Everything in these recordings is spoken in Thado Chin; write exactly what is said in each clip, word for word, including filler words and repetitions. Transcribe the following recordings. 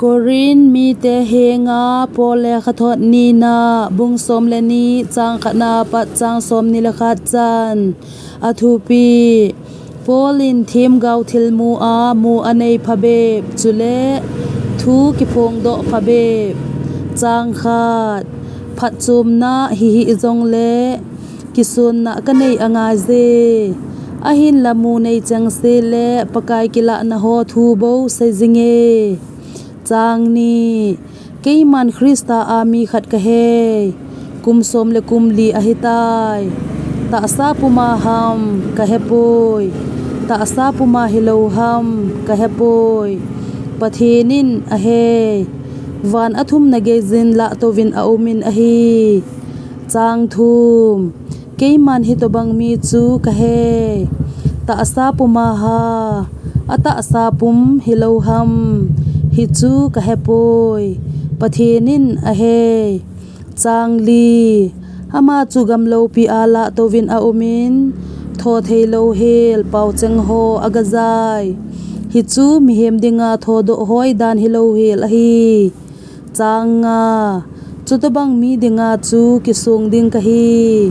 Korin mite henga Paul lekhathot nina, bung som le ni, chang khatna pat chang som ni le khat chan. A thupi: Paul in themgao thilmu a mu a nei phabep, chule thu kiphongdoh phabep. Chang khat: Phatchomna hi hih jongle kisonna ka nei angaiye. Ahinla mu nei chengse le Pakai kilahna ho thu bou sei jinge. Chang ni: Keiman Christa a mi khat kahei. Kum som le kum li ahitai. Tahsa puma ham kahepoi. Tahsa puma hilou ham kahepoi. Pathen in ahei. Van athumna geiyin lahtouvin aumin ahi. Chang thum: Keiman hitobang mi chu kahei. Tahsa puma ha, atahsa pum hilou ham, hichu kahepoi. Pathen in ahei. Chang li: Ama chu gamloupi a lahtouvin aumin, thothei louhel paocheng ho agajai. Hichu mihem dinga thodoh hoi dan hilou hel ahi. Chang nga: Chutobang mi dinga chu kisong ding kahi.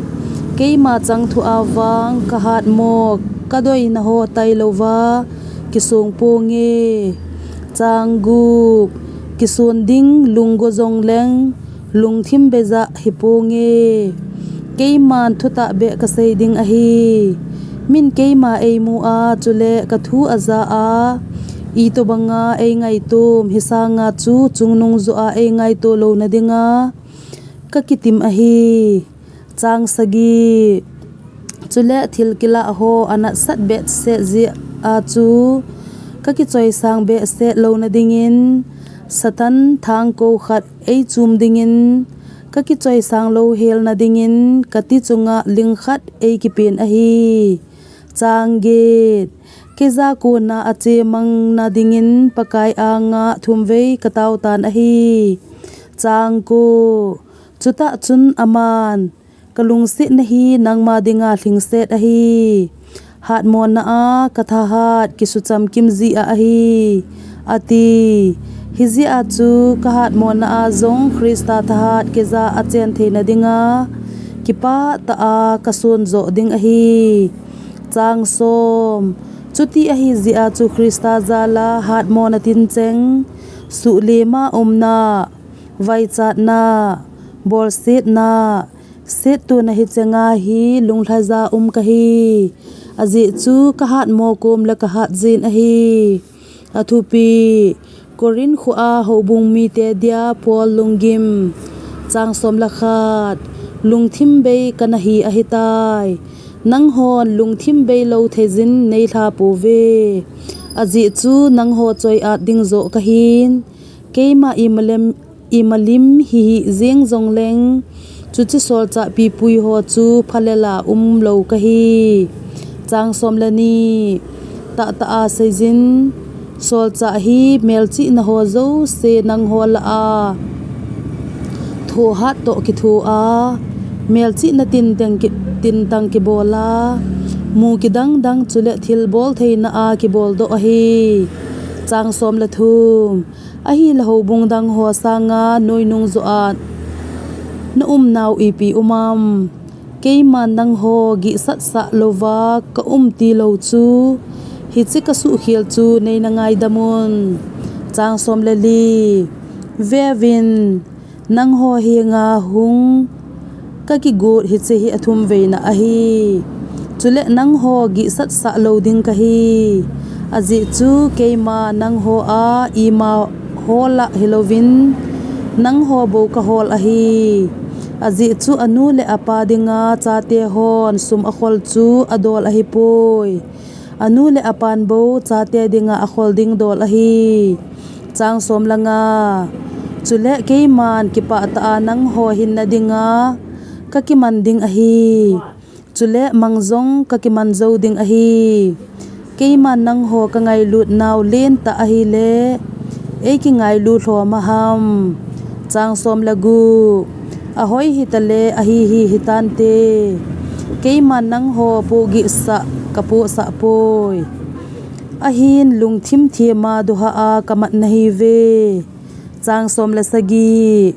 Keima changthu a vang kahatmo, kadoina ho tailouva kisong ponge. Chang gup: Kison ding lunggo jongleng lungthim beija hiponge. Keiman thutah beh kasei ding ahi. Min keima eimu a, chule kathu aja a, itobanga eingaitom, hisanga chu chungnung joh a eingaito louna dinga kakitim ahi. Chang sagi: Chule thil kilah ho anatsat behseh jeh a chu kakichoisang behseh louna dingin, Satan thangko khat eichum dingin, kakichoisang louhelna dingin kati chunga ling khat eikipen ahi. Chang get: Keija kona achemangna dingin Pakai anga thumvei kataotan ahi. Chang ko: Chutah chun aman, kalungsetna hi nangma dinga lhingset ahi. Hatmona a kathahat kisuchamkim jeh a ahi, ati. Hijeh a chu kahatmona a jong Christa thahat keija achen theina dinga kipah tah a kason joh ding ahi. Chang som: Chuti ahijeh a chu Christa jala hatmona tincheng, suhlema umna, vaichatna, bolsetna, settona hichenga hi lunglhaija um kahi. Ajeh chu kahatmo kom le kahat jin ahi. A thupi: Korinth khoa houbung mite dia Paul lunggim. Chang som le khat: Lungthim bei kana hi ahitai. Nanghon lungthim beilou theijin neilha pouve. Ajeh chu nangho choi-at ding joh kahin, keima imalim, imalim hihih jeng jongleng, chuche solchah pipui ho chu phalela umlou kahi. Chang som le ni: Tahtah a seijin, solchah hi melchihna ho jouse nangho lah a thohhat toh kitho a, melchihna tinteng ki, tintang kibol a, mu kidang dang chule thilbol theina a kiboldoh ahi. Chang som le thum: Ahile houbung dang ho sanga noinung joh a naumnau ipi um am? Keiman nangho gihsatsah louva kaum tilou chu, hiche kasuhkhel chu neina ngaidam un. Chang som le li: Veuvin, nangho henga hung kakigot hiche hi athumveina ahi. Chule nangho gihsatsah lou ding kahi. Ajeh chu keima nangho a ima ho lah hilouvin, nangho bou kahol ahi. Ajeh chu anu le apa dinga chate hon sum akhol chu adol ahipoi. Anu le apan bou chate dinga akhol ding dol ahi. Chang som le nga: Chule keiman kipah tah a nangho hinna dinga kakiman ding ahi. Chule mang jong kakiman jou ding ahi. Keiman nangho kangailut nau lentah ahile, eikingailu lhom a ham? Chang som le gup: Ahoi hitale ahi hi hitante. Keiman nangho pohgihsah kapohsah poi. Ahin lungthim thema dohah a kamat nahiuve. Chang som le sagi.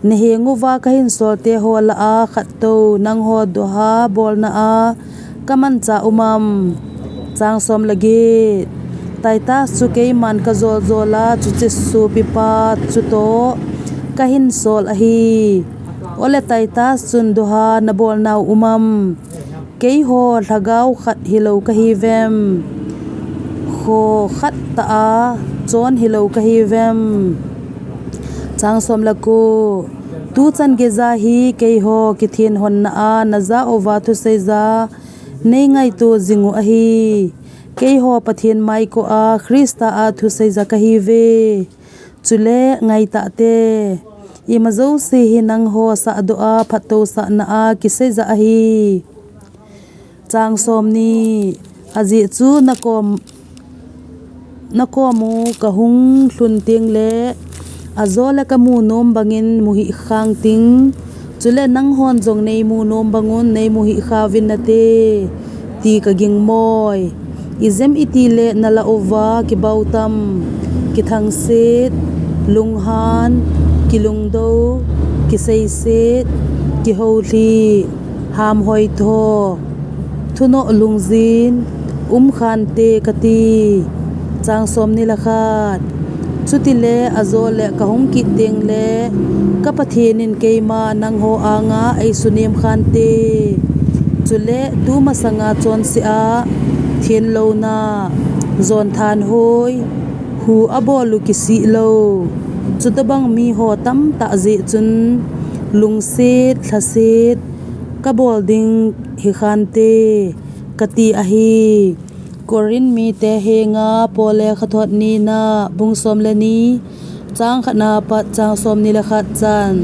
Naheng uva kahinsolte ho lah a khat tou nangho duha bolna a kamancha umam? Chang som le get. Titus chu keiman kajol jol a, chuche sopipa chutoh kahinsol ahi. Ole Titus chun duha nabolnau umam? Keiho lhagao khat hilou kahiuvem? Kho khat tah a chon hilou kahiuvem? Chang som le ko. Tuchan geija hi keiho kithenhonna a najah uva thuseiya neingaito jing u ahi. Keiho Pathen maiko a Christa a thuseiya kahiuve. Chule ngaitah te, ima jouse hi nangho sahdoh a phattousahna a kiseiya ahi. Chang som ni. Ajeh chu nakom, nakom u kahung lhun tengle ajo le kamu nom bangin muhih khang ting, chule nanghon jong neimu nom bangun neimuhih kha uvin nate, ti kaging moi. Ijem itile nalah uva kibautam, kithangset, lunghan, kilungdou, kiseiset, kihoulhi, hamhoitho, thunoh lungjin, umkhante kati. Chang som ni le khat. Chutile ajo le kahung kit tengle ka Pathen in keima nangho anga eisunem khante. Chule tumasanga chonse a thenlouna, jonthanhoi, hu abol u kisih lou, chutobang miho tamtah jeh chun lungset, lhaset kabol ding hikhante, kati ahi. Corinth mite henga Paul lekhathot nina, bung som le ni, chang khatna pat chang som ni le khat chan.